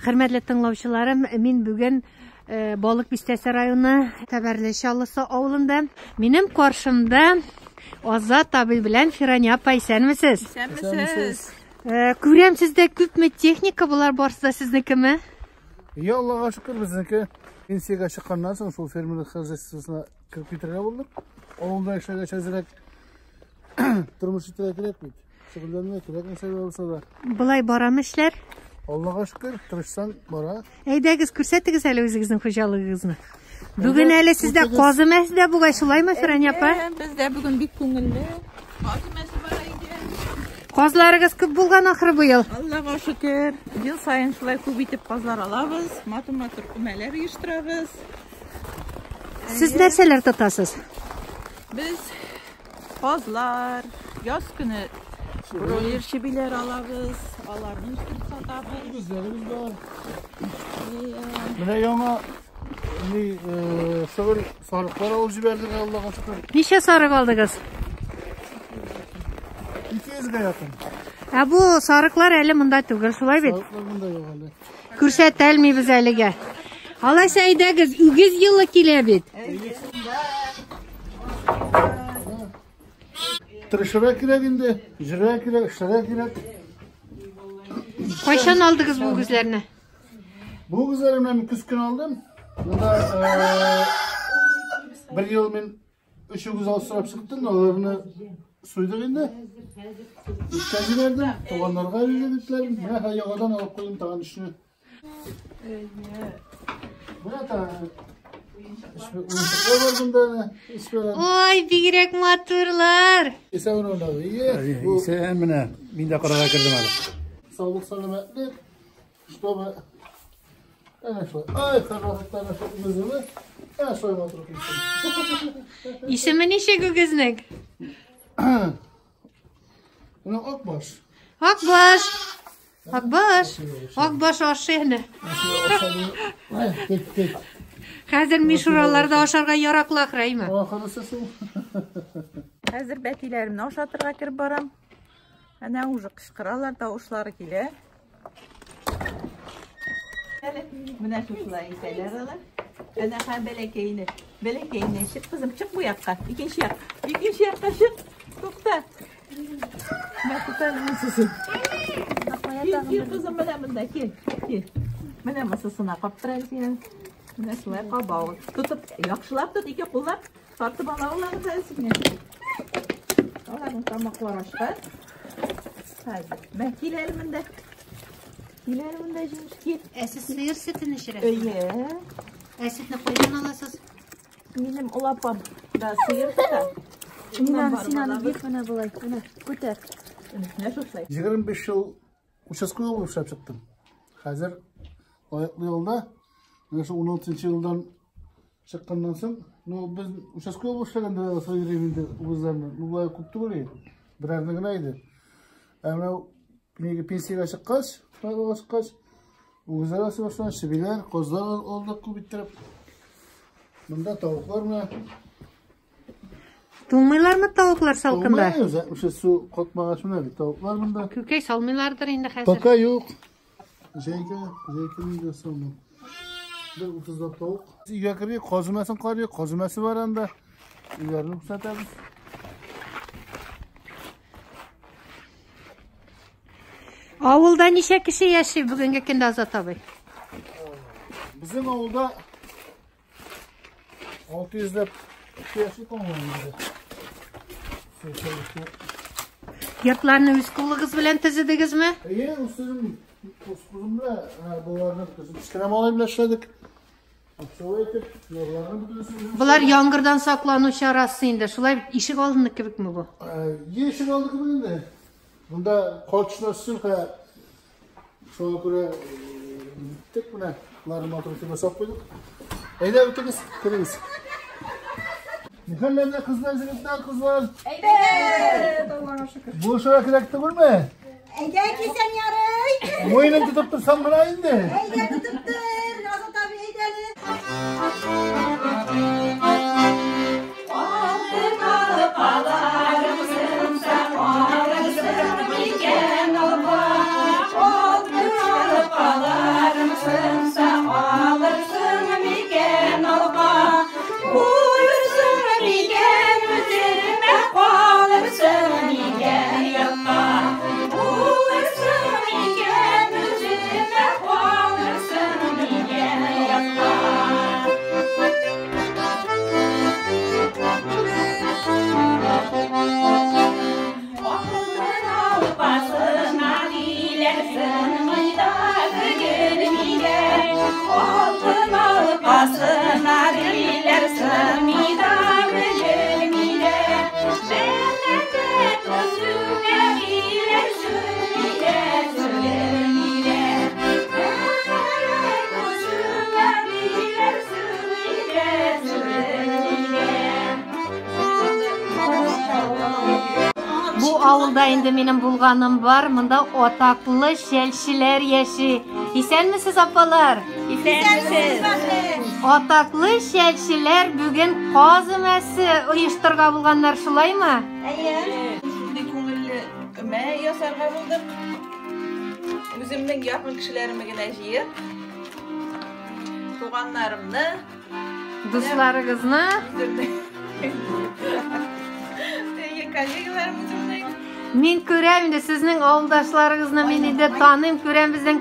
Хөрмәтле тыңлаучыларым, мин бүген Балык Бистәсе районы Тәбәрле Чаллысы авылында. Минем каршымда Азат абый белән Фирания апа, исәнмесез? Исәнмесез. Күрәм, сездә күпме техника, болар барысы да сезнекеме? Я, Аллага шөкер, безнеке. Пенсиягә чыкканнан соң шул фермерлык хозяйствосына кереп китәргә булдык. Авылда эшләгәч әзрәк тормыш итәргә кирәк бит. Шөгыльләнергә кирәк нәрсә булса да. Болай барамы эшләр? Аллага шөкер, тырышсаң бара. Әйдәгез, күрсәтегез әле үзегезнең хуҗалыгыгызны. Бүген әле сездә каз өмәсе дә бугай, шулаймы, Фирания апа? Бездә бүген бик күңелле. Каз өмәсе бара иде. Казларыгыз күп булган ахры быел. Аллага шөкер, ел саен шулай күп итеп казлар алабыз, матур-матур өмәләр оештырабыз. Сез нәрсәләр тотасыз? Без казлар, яз көне бройлер чебиләр алабыз, аларны үстереп сатабыз. Үгезләребез бар. Менә яңа ни шөгыль сарыклар алып җибәрдек, Аллага шөкер. Ничә сарык алдыгыз? 200гә якын. Ә бу сарыклар әле монда түгел, шулай бит? Сарыклар монда юк әле. Күрсәтә алмыйбыз әлегә. Алайса әйдәгез, үгез елы килә бит. Тырышырга кирәк инде, җырга кирәк, эшләргә кирәк. Кайчан алдыгыз бу үгезләрне? Бу үгезләрне мин көз көне алдым. Монда бер ел мин өч үгез алып сорап чыктым, аларны суйдык инде. Иткә җибәрдем, туганнарга бирдем итләрен. Менә хәзер яңадан алып куйдым тагын өчне. Менә тагын уенчыклар бар монда, эш белән. Ой, бигрәк матурлар. Исән уйнады. Ие, бу Исән менә, мин дә карарга кердем әле. саулык, сәламәтлек, чтобы әнә шулай. Ай, һәрвакытта әнә шул үгезне, әнә шулай матур килсен. Исеме ничек үгезнең? Менә акбаш. Акбаш. Акбаш. Акбаш ашый әнә. Ай, кит, кит. Хәзер мишураларда ашарга яраклы ахры, әйме? Ахырысы шул. Хәзер бәтиләремне ашатырга кереп барам. Әнә уже кычкыралар, тавышлары килә. Әле менә шушылай итәләр алар. Әнә һәм бәләкәйне. Бәләкәйне чык, кызым, чык бу якка. Икенче як. Икенче якка чык. Тукта. Менә тота монсысын. Кил, кил, кызым, менә монда, кил. Кил. Менә монсысына каптыра син. Менә шулай каба ул. Тотып, яхшылап тот, ике куллап тартып ала аларны да сине. Аларның тамаклары ачкан. Хәзер. Мә, кил әле монда. Кил әле монда, җимеш, кил. Ә сез сыер сөтен эчерәсезме? Әйе. Ә сөтне кайдан аласыз? Минем олы апам да сыер тота. Мин син аны бир менә болай. Менә, күтәр. Менә шушылай. 25 ел участковый булып эшләп чыктым. Хәзер лаеклы ялда. Менә шул 16 елдан чыкканнан соң, ну, без участковый булып эшләгәндә дә сыер инде үгезләрне. Ну, болай күп түгел иде. Берәрне генә иде. Ә менә нигә пенсиягә чыккач, лаеклы чыккач, үгезләр асрый башладым, чебиләр, казлар алдык күп иттереп. Монда тавыклар менә. Туңмыйлармы тавыклар салкында? Туңмый, үзе су катмагач менә бит тавыклар монда. Күкәй салмыйлардыр инде хәзер. Пока юк. Җәйгә, җәйге нигә салмый. Бер 30лап тавык. Өйгә керик, каз өмәсен карыйк, каз өмәсе бар анда. Өйләрне күрсәтәбез. Авылда ничә кеше яши бүгенге көндә, Азат абый? Безнең авылда 600 ләп кеше яши, по-моему, инде. 82. Йортларны үз кулыгыз белән төзедегезме? Әйе, үзем, үз кулым белән, боларны бөтенесен кечкенә малай белән эшләдек. Шулай итеп, боларны бөтенесен үзем Болар яңгырдан саклану чарасы инде. Шулай бит, ишек алдыны кебекме бу? Ишек алды кебек инде. Монда кар төшмәс өчен шуңа күрә тик менә боларны матур итеп ясап куйдык. Әйдә, үтегез, керегез. Нихәлләрдә кызлар, егетләр, кызлар? Әйбәт, Аллага шөкер. Бу шура кирәк түгелме? Әйдә, килсәң ярый. Муенын тотып торсам гына инде. Әйдә, тотып тор, Азат абый, әйдә әле. Алтын алкаларым сынса карысын микән, апа? Алтын алкаларым. Аркасына диләр, сынмый да, белми дә. Мәхәббәт сүнә диләр, сүнми дә, сүнми дә. Мәхәббәт сүнә диләр, сүнми дә, сүнми дә. Бу авылда инде минем булганым бар. Монда атаклы шәлчеләр яши. Исәнмесез, апалар? Исәнмесез. Атаклы шәлчеләр бүген каз өмәсе оештырырга булганнар, шулаймы? Шундый күңелле өмә ясарга булдык. Үземнең якын кешеләремне генә җыеп, туганнарымны, Дусларыгызны. Үземнең Әйе, коллегаларым үземнең. Мин күрәм инде сезнең авылдашларыгызны, мин инде таныйм, күрәм безнең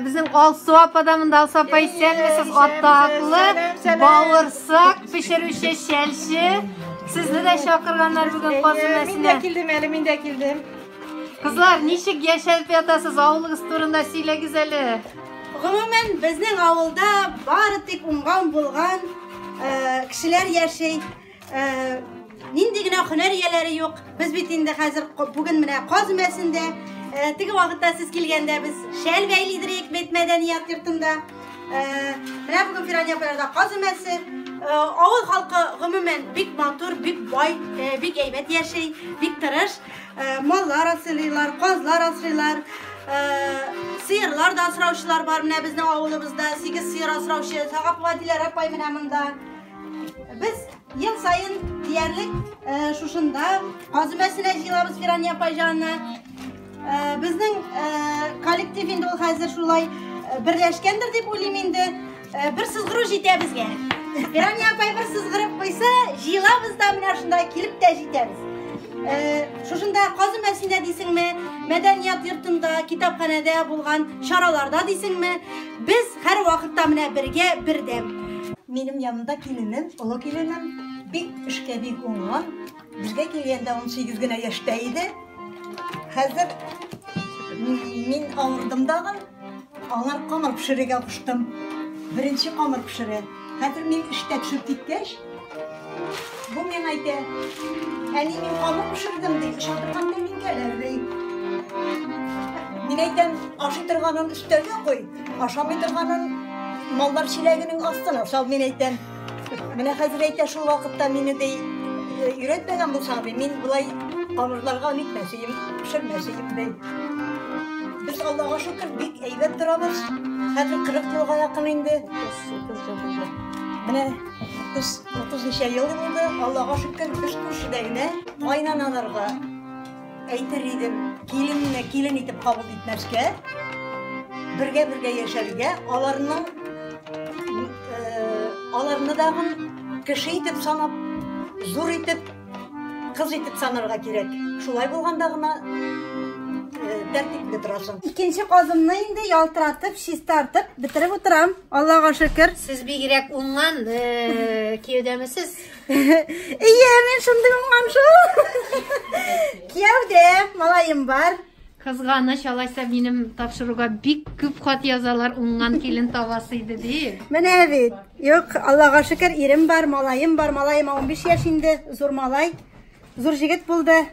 безнең Алсу апа да монда. Алсу апа, исәнмесез, атаклы бавырсак пешерүче шәлче. Сезне дә чакырганнар бүген каз Мин дә өмәсенә. килдем әле, мин дә килдем. Кызлар, ничек яшәп ятасыз? Авылыгыз турында сөйләгез әле. Гомумән, безнең авылда бары тик уңган булган кешеләр яши. Нинди генә һөнәр ияләре юк. Без бит инде хәзер бүген менә каз өмәсендә, теге вакытта сез килгәндә без шәл бәйлидерек бит мәдәният йортында. Менә бүген Фирания апаларда каз өмәсе. Авыл халкы гомумән бик матур, бик бай, бик әйбәт яши, бик тырыш. Маллар асрыйлар, казлар асрыйлар, сыерлар да асраучылар бар. Менә безнең авылыбызда 8 сыер асраучы Сагапова Диләр апай менә монда. Без ел саен диярлек шушында каз өмәсенә җыелабыз Фирания апай янына. Безнең коллектив инде ул хәзер шулай берләшкәндер дип уйлыйм инде. Бер сызгыру җитә безгә. Фирания апай бер сызгырып куйса, җыелабыз да менә шунда килеп тә җитәбез. Шушында каз өмәсендә дисеңме, мәдәният йортында, китапханәдә булган чараларда дисеңме, без һәр вакытта менә бергә бердәм. Минем янымда киленем, олы киленем, бик эшкә бик уңган. Безгә килгәндә 18 генә яшьтә иде. Хәзер мин авырдым дагын, аңар камыр пешерергә куштым. Беренче камыр пешерә. Хәзер мин эштә төшеп киткәч, бу миңа әйтә, әни мин камыр пешердем ди, ашатырган тәминкәләр ди. Мин әйтәм, ашый торганын өстәлгә куй, ашамый торганын маллар чиләгенең астына сал, мин әйтәм. Менә хәзер әйтә, шул вакытта мине ди, өйрәтмәгән булсаң ди, мин болай камырларга нитмәс идем, пешермәс идем ди. Без Аллага шөкер бик әйбәт торабыз. Хәзер 40 елга якын инде. 30 ел булды. Менә 30 ничә ел булды. Аллага шөкер, без күршедә генә. Кайнаналарга әйтер идем, киленне килен итеп кабул итмәскә, бергә-бергә яшәргә, аларның аларны дагын кеше итеп санап, зур итеп, кыз итеп санарга кирәк. Шулай булганда гына тәртипле торасың. Икенче казымны инде ялтыратып, чистартып, бетереп утырам. Аллага шөкер. Сез бигрәк уңган кияүдәмесез? Ие, мин шундый уңган шул. Кияүдә малаем бар. Кызганыч, алайса минем тапшыруга бик күп хат язалар, уңган килен табасы иде дип. Менә бит. Юк, Аллага шөкер, ирем бар, малаем бар. Малаема 15 яшь инде, зур малай. Зур җегет булды.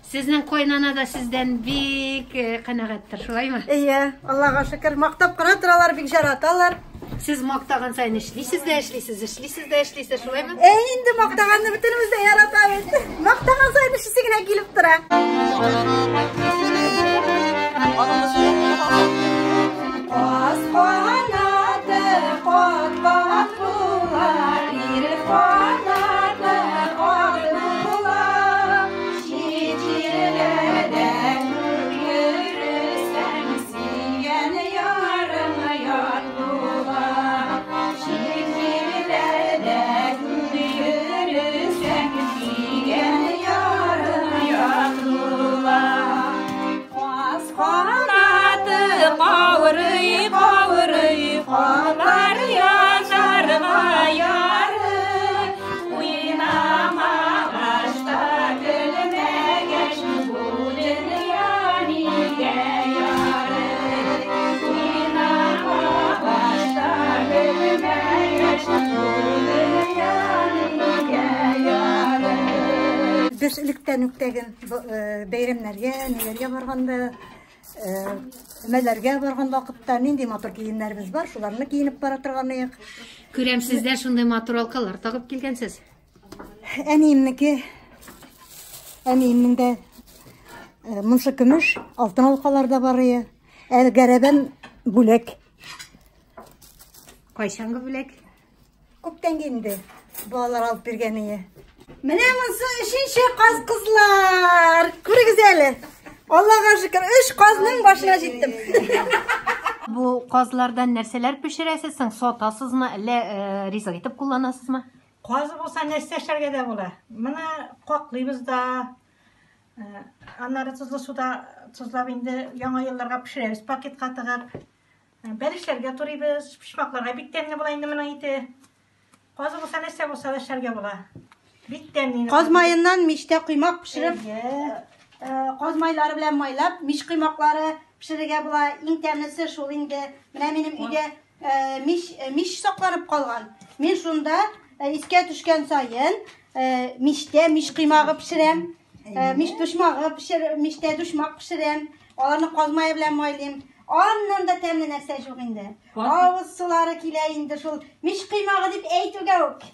Сезнең кайнана да сездән бик канәгатьтер, шулаймы? Ие, Аллага шөкер, мактап кына торалар, бик яраталар. Сез мактаган сайын эшлисез дә эшлисез, эшлисез дә эшлисез, шулаймы? Әй, инде мактаганны бөтенебез дә яратабыз. Мактаган сайын эшлисе генә килеп тора. Каз канаты кат-кат була, ир канаты кат була. Чит җирләрдә күп йөрсәң, сөйгән ярың ят була. Чит җирләрдә күп йөрсәң, сөйгән ярың ят була. Каз канаты каурый, каурый. Без электән үк тәген бәйрәмнәргә, ниләргә барганда, өмәләргә барган вакытта нинди матур киемнәребез бар, шуларны киенеп бара торган идек. Күрәм, сез дә шундый матур алкалар тагып килгәнсез. Әниемнеке, әниемнең дә монсы көмеш, алтын алкалар да бар иде. Ә гәрәбән бүләк. Кайчангы бүләк? Күптәнге инде балалар алып биргән иде. Менә монсы өченче каз, кызлар. Күрегез әле. Аллага шөкер, өч казның башына җиттем. Бу казлардан нәрсәләр пешерәсез соң? Сатасызмы, әллә ризык итеп кулланасызмы? Каз булса нәрсә эшләргә дә була. Моны каклыйбыз да, аннары тозлы суда тозлап инде яңа елларга пешерәбез пакетка тыгып. Бәлешләргә турыйбыз, почмакларга бик тәмле була инде моның ите. Каз булса нәрсә булса да эшләргә була. Бик тәмле инде. Каз маеннан мичтә коймак пешереп, каз майлары белән майлап, мич коймаклары пешерергә була. Иң тәмлесе шул инде. Менә минем өйдә мич мич сакланып калган. Мин шунда искә төшкән саен мичтә мич коймагы пешерәм. Мич душмагы пешер, мичтә душмак пешерәм. Аларны каз мае белән майлыйм. Аннан да тәмле нәрсә юк инде. Авыз сулары килә инде шул мич коймагы дип әйтүгә үк.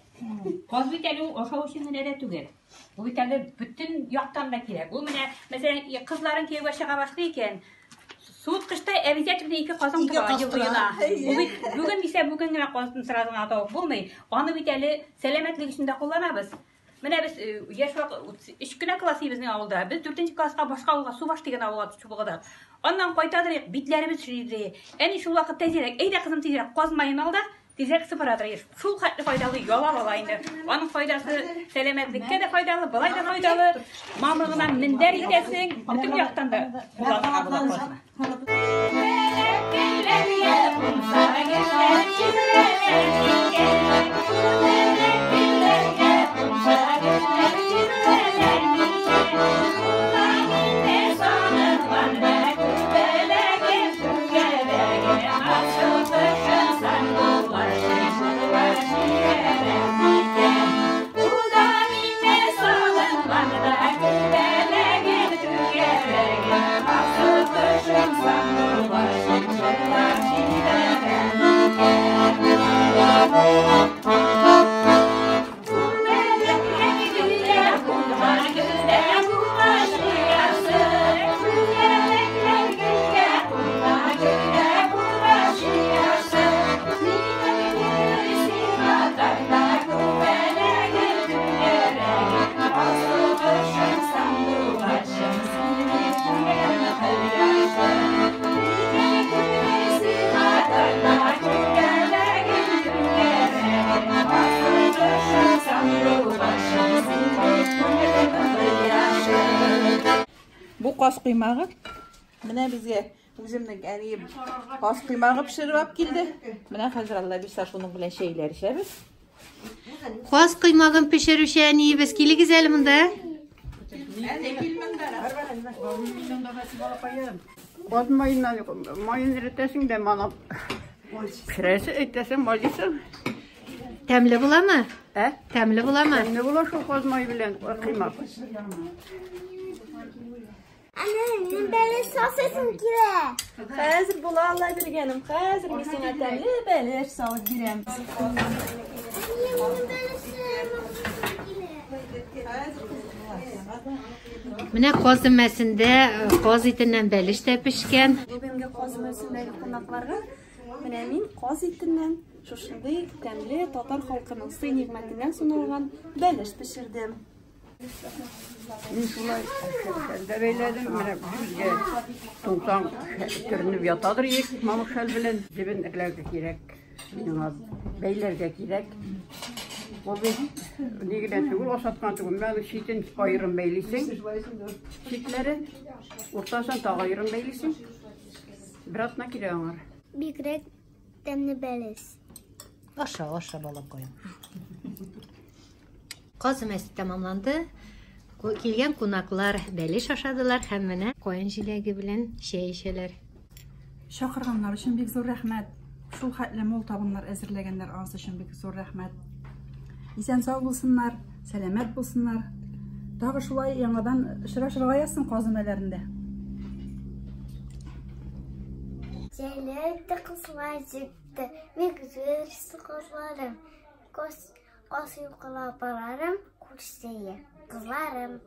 Каз бит әле ул ашау өчен генә дә түгел. Бу бит әле бөтен яктан да кирәк. Ул менә, мәсәлән, кызларың кияүгә чыга башлый икән, суыткычта обязательно ике казың тора ел буена. Бу бит бүген дисә бүген генә казны сразу гына табып булмый. Аны бит әле сәламәтлек өчен дә кулланабыз. Менә без яшь вакыт өч кенә класс безнең авылда. Без дүртенче класска башка авылга, Субаш дигән авылга төшеп укыдык. Аннан кайтадыр, битләребез шөри. Әни шул вакыт тизрәк, әйдә кызым тизрәк каз маен ал да, тизрәк сыпырадыр. Шул хәтле файдалы ялап ала инде. Аның файдасы сәламәтлеккә дә файдалы, былай да файдалы. Мамыгына мендәр итәсең, бөтен яктан да кулланырга була казны. Бу каз коймагы. Менә безгә үземнең әнием каз коймагы пешереп алып килде. Менә хәзер Алла бирсә шуның белән чәйләр эчәбез. Каз коймагын пешерүче әниебез, килегез әле монда. Каз маеннан маен эретәсең дә манап пешерәсең, әйтәсең, майлыйсың. Тәмле буламы? Ә? Тәмле буламы? Тәмле була шул каз мае белән коймак. Әнә, минем бәлеш салсасым килә. Хәзер була Алла биргәнем. Хәзер мин сиңа тәмле бәлеш салып бирәм. Минем бәлеш Менә каз өмәсендә каз итеннән бәлеш тә пешкән. Бүгенге каз өмәсендәге кунакларга менә мин каз итеннән шушындый тәмле татар халкының сый-нигъмәтеннән саналган бәлеш пешердем. Мин шулай шәл дә бәйләдем. Менә безгә туңсаң төренеп ятадыр ек мамык шәл белән. Җебен эрләргә кирәк. Миңа бәйләргә кирәк. Ул бит ни генә түгел, ашаткан түгел. Менә читен аерым бәйлисең. Читләрен, уртасын тагы аерым бәйлисең. Бер атна килә аңар. Бигрәк тәмле бәлеш. Аша, аша, балакаем. Каз өмәсе тәмамланды. Килгән кунаклар бәлеш ашадылар һәм менә каен җиләге белән чәй эчәләр. Чакырганнар өчен бик зур рәхмәт. Шул хәтле мул табыннар әзерләгәннәр анысы өчен бик зур рәхмәт. Исән сау булсыннар, сәламәт булсыннар. Тагы шулай яңадан очрашырга язсын каз өмәләрендә. Җәйләр дә кызлар җитте, бик зур кызларым. Каз, каз юкалап барарым, күршея, кызларым.